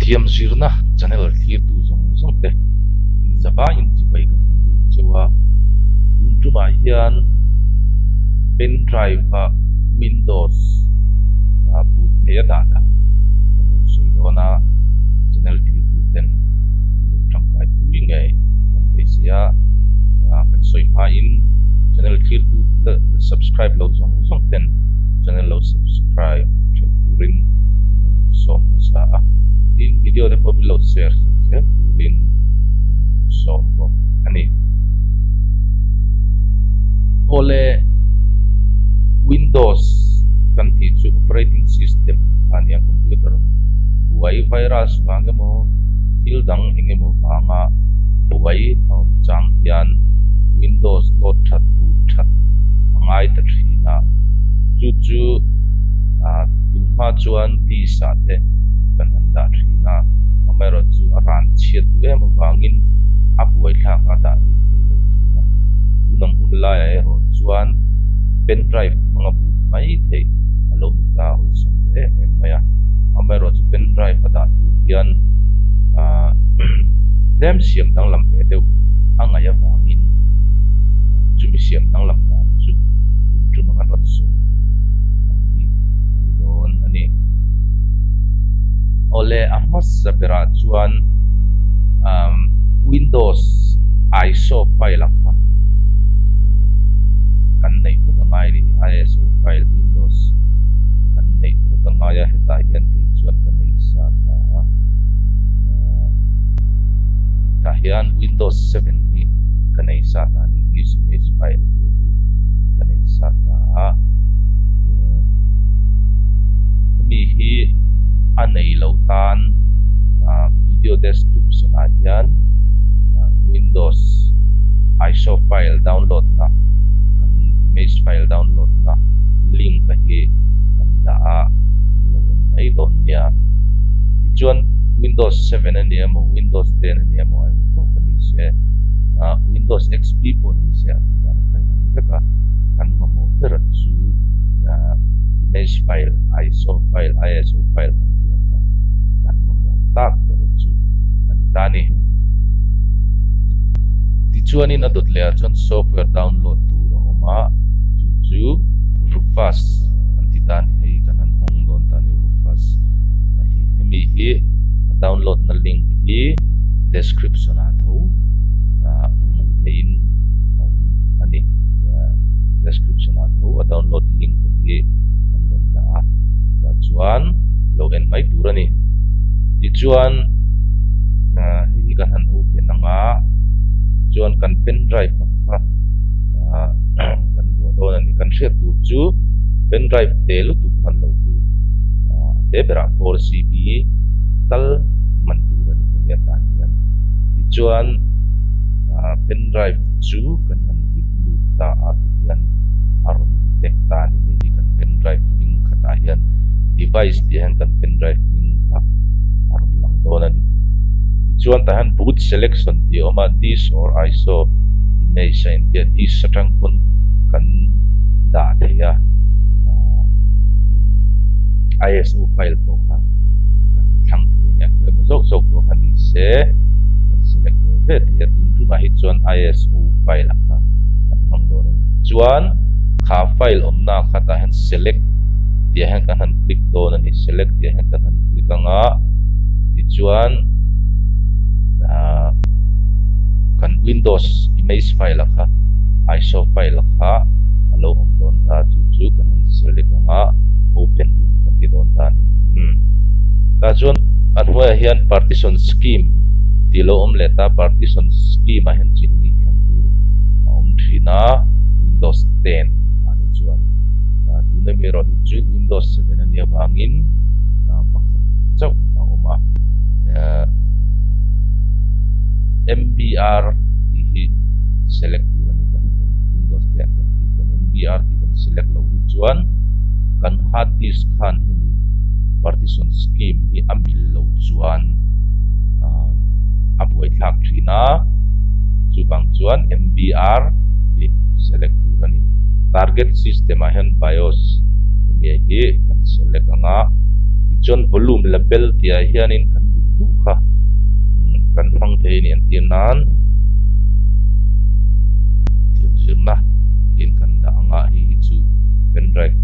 Lehkhathiam zirna channel thlirtu zawng zawng te inzavaiin chibai kan han buk cheu a, tun tumah hian pen drive a Windows a boot theih a dah dah kan rawn sawi dawn a, channel thlirtu ten min lo tangkai pui ngei kan beisei a, kan sawi hmain channel thlirtu la subscribe lo zawng zawng ten channel lo subscribe theuh turin min han insawm hmasa a, tin video te pawh min lo share sak zel turin min han insawm bawk a ni. Awle Windows kan tih chu operating system kha a ni a, computer buai virus vang emaw thil dang eng emaw vanga buai a awm chang hian Windows load that boot that a ngai ta thin a, chu chu ah tun hma chuan disk ah te kan han dah thin a, amaherawh chu a ran chhiat duh em avangin a buai thlak a dah rih thei lo thin a, tun ang hun laiah erawh chuan pen drive hmanga boot mai theih a lo ni ta awlsam ta em em mai a, amaherawh chu pen drive a dah tur hian ah tlem siam danglam ve deuh a ngaih avangin chumi siam danglam dan chu tun tuma kan rawn sawi tur a hi a ni dawn a ni. Awle a hmasa berah chuan umm Windows ISO file a kha kan neih phawt a ngai a ni ISO file Windows kha kan neih phawt a ngai a hetah hian kei chuan ka nei sa ta a tah hian Windows 7 hi ka nei sa ta a ni this image file tih hi ka nei sa ta a hemi hi a nei lo tan video description ah hian Windows ISO file download na kan image file download na link a hi kan dah a in lo en mai dawn nia tichuan Windows 7 a ni emaw Windows 10 a ni emaw eng pawh kha ni se ah Windows XP pawh ni se a tih dan kha inang vek a kan mamawh ber chu ah image file ISO file ISO file kan tih ang kha kan mamawh tak ber chu a ni ta a ni. Tichuanin a dawt leh ah chuan software download tur a awm a chu chu Rufus an ti ta a ni hei kan han hawng dawn ta a ni Rufus a hi hemi hi a download na link hi description ah tho ah hmuh theihin a awm a ni description ah tho a download link hi kan rawn dah a tah chuan lo en mai tur a ni tichuan ah hei hi kan han open ang a chuan kan pen drive a kha ah kan buah dawn a ni kan hriat tur chu pen drive te lutuk hman lo tur ah a te berah 4gb tal hman tur a ni hemi atan hian tichuan ah pen drive chu kan han vit lut ta a tikhian a rawn detect ta a ni hei hi kan pen drive hming khatah hian device tih hian kan pen drive hming kha a rawn lang dawn a ni tichuan tah hian boot selection tih a awm a disk or iso image a intia disk atang pawn kan dah thei a ah iso file pawh kha kan thlang thei a ni a khawi emaw zawk zawk pawh kha ni se kan select ve ve thei a tun tumah hi chuan iso file a kha kan hmang dawn a ni tichuan kha file awmna kha tah hian select tih ah hian kan han click dawn a ni select tih ah hian kan han click ang a tichuan ah kan windows image file a kha iso file a kha a lo awm dawn ta chu chu kan han select ang a open kan ti dawn ta a ni umm tah chuan a hnuaiah hian partition scheme tih lo awm leh ta partition scheme ah hian chi hnih thlan tur a awm thin a windows 10 ah te chuan ah tuna mi erawh hi chu windows 7 a nih avangin ah pakhat chauh a awm a eh M_B_R tih hi select tur a ni pahnih awm windows 10 kan tih pawn M_B_R tih kan select loh hi chuan kan hard disk khan hemi partition scheme hi a mil loh chuan ah a buai thlak thin a chuvang chuan M_B_R tih select tur a ni target system ah hian bios hemi hi kan select ang a tichuan volume label tih ah hianin kan duh duh kha kan hmang thei a ni entir nan thiam zirna tiin kan dah ang a hei hi chu pen drive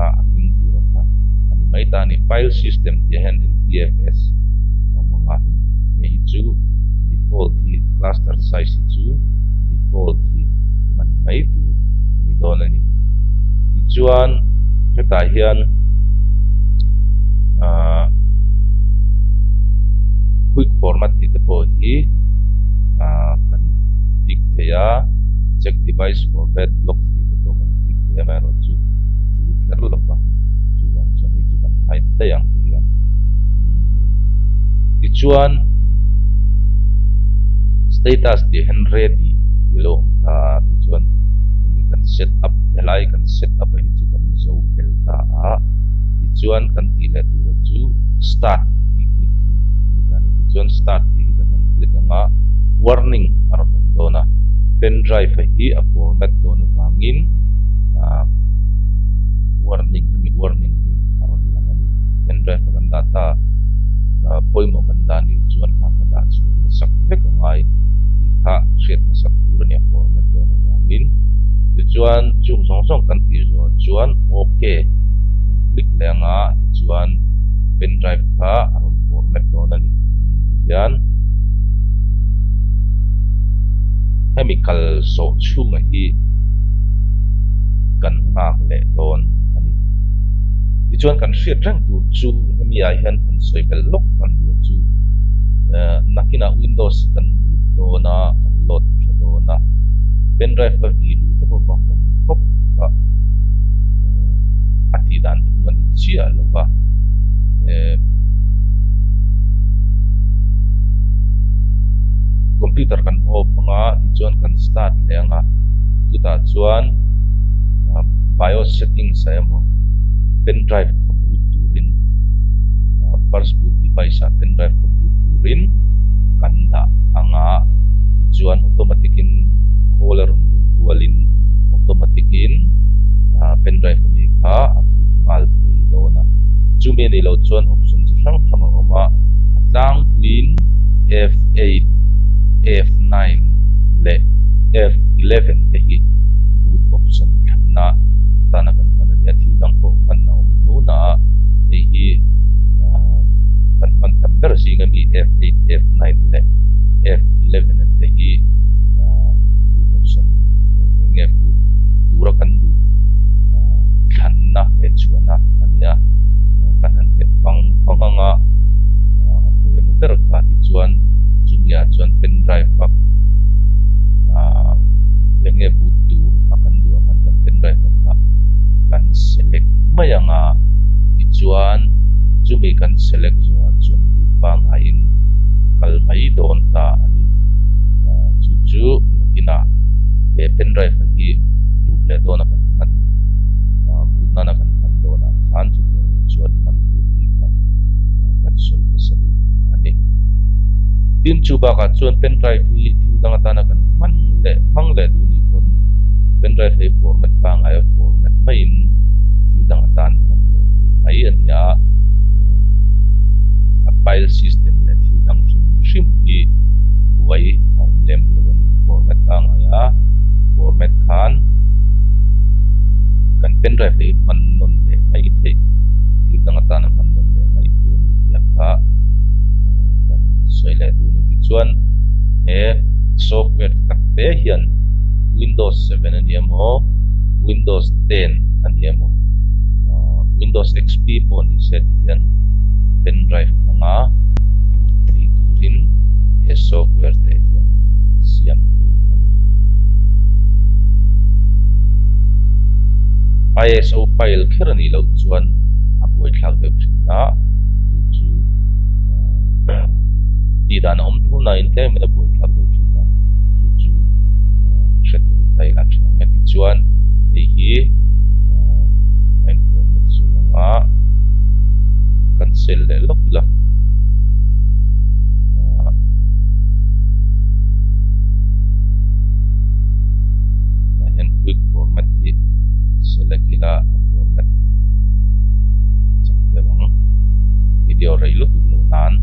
a a hming tura kha a ni mai ta a ni file system tih ah hian ntfs a awm ang a hei hi chu default hi cluster size hi chu default hi hman mai tur a ni dawn a ni tichuan hetah hian ahh quick format tih te pawh hi ahh kan tik thei a check device for bad blocks tih te pawh kan tik thei a amaherawhchu a tul kher lo va chuvang chuan hei chu kan hide daih ang tih hian tichuan status tih hian ready tih a lo awm ta a tichuan hemi kan set up helai kan set up a hi chu kan zo fel ta a tichuan kan tih leh tura chu start tih click hi a ni ta a ni tichuan start tih hi kan han click ang a warning a rawn awm dawn a pen drive a hi a format dawn avangin ah warning hemi warning hi a rawn lang a ni pen drive a kan dah ta ah pawimawh kan dah nih chuan kha ka dah chhuah hmasak vek a ngai tih kha hriat hmasak tur a ni a format dawn avangin tichuan chung zawng zawng kan tih zawh chuan ok kan click leh ang a tichuan pen drive kha a rawn format dawn a ni tihian hemi kal zawh chhunga hi kan nghak leh dawn a ni. Tichuan kan hriat reng tur chu hemi ah hian han sawi belh lawk kan duh a chu nakinah Windows hi kan boot dawn a, kan load tha dawn a, pen drive ka vi luh tawp a va hawn tawp kha a tih dan phung a ni chiah lo va. Computer kan off anga tichuan kan start leh anga chutah chuan BIOS settings ah emaw pen drive kha boot turin first boot device ah pen drive kha boot turin kan dah anga tichuan automatic in khawl a rawn nun rualin automatic in pen drive ami kha a boot nghal thei dawn a chumi a nih loh chuan option chi hrang hrang a awm a a tlangpuiin F8 F9 leh F11 te hi boot option thlanna atana kan hman a ni a thil dang pawh hman a awm tho na a hei hi kan hman tam ber zinga mi F8 F9 leh F11 te hi boot option eng enge boot tura kan duh thlanna leh chhuahna a ni a kan han hmet pang pang ang a a khawi emaw ber kha tichuan chumi ah chuan pen drive a ah eng nge boot tur a kan duh ah khan kan pen drive a kha kan select mai ang a tichuan chumi kan select zawh ah chuan boot pangaiin a kal mai dawn ta a ni ah chu chu nakinah he pen drive a hi boot leh dawn a kan hman ah boot nana kan hman dawn ah khan chutiang chuan hman tur tih kha kan sawi hmasa duh a ni. Tin chu bakah chuan pen drive hi thil dang atana kan hman leh hmang leh duh nih pawn pen drive hei format pangngai a format maiin thil dang atan hman leh thei mai a ni a, a file system leh thil dang hrim hrim hi buai a awm lem lo a ni. Format pangngai a format khan kan pen drive hei hman nawn leh mai theih thil dang atana hman nawn leh mai thei a ni tih a kha kan sawi leh duh a ni. Tichuan he software te tak te hian Windows 7 a ni emaw Windows 10 a ni emaw Windows XP pawh ni se ti hian pen drive hmanga boot thei turin he software te hian a siam thei a ni. ISO file kher a nih loh chuan a buaithlak deuh thin a, chu chu tih dan a awm tho nain tlemin a buaithlak deuh thin a, chu chu hre tel ta ila tha ang e. Tichuan hei hi a informat zawng anga kan sel leh lawk ila. Tah hian quick format hi select ila a format chak deuh ang video rei lutuk lo nan.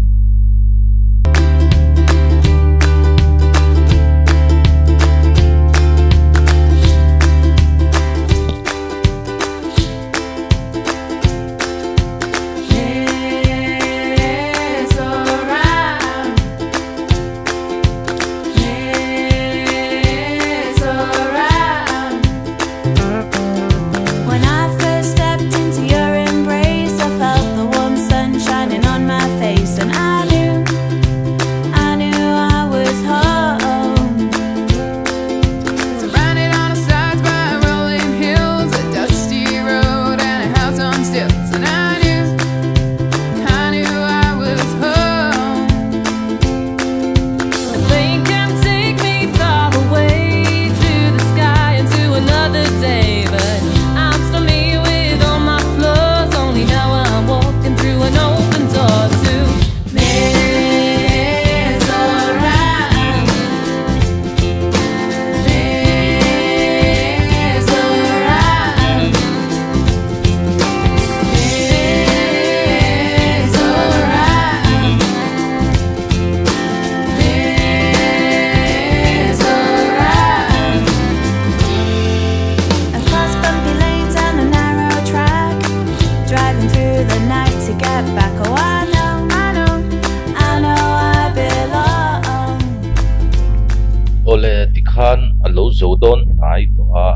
zo dawn hnai tawh a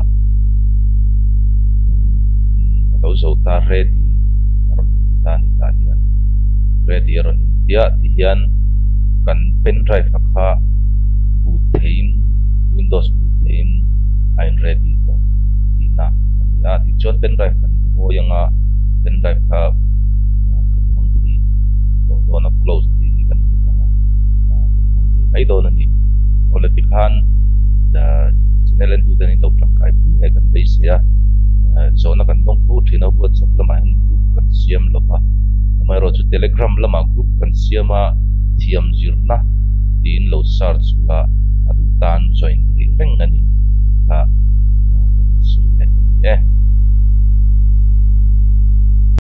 a lo zo ta ready a rawn inti ta a ni tah hian ready a rawn inti a tihian kan pen drive a kha boot theihin windows boot theihin a in ready tawh tihna a ni a tichuan pen drive kan phawi anga pen drive kha kan hmang thei tawh dawn a close tih hi kan hmet ang a kan hmang thei mai dawn a ni awle tikhan channel en tute an lo tangkai pui nge kan beisei a zawhna kan dawng fo thin a whatsapp lamah hian group kan siam lo va amaherawhchu telegram lamah group kan siam a thiam zirna tiin lo search ula a duh tan join theih reng a ni.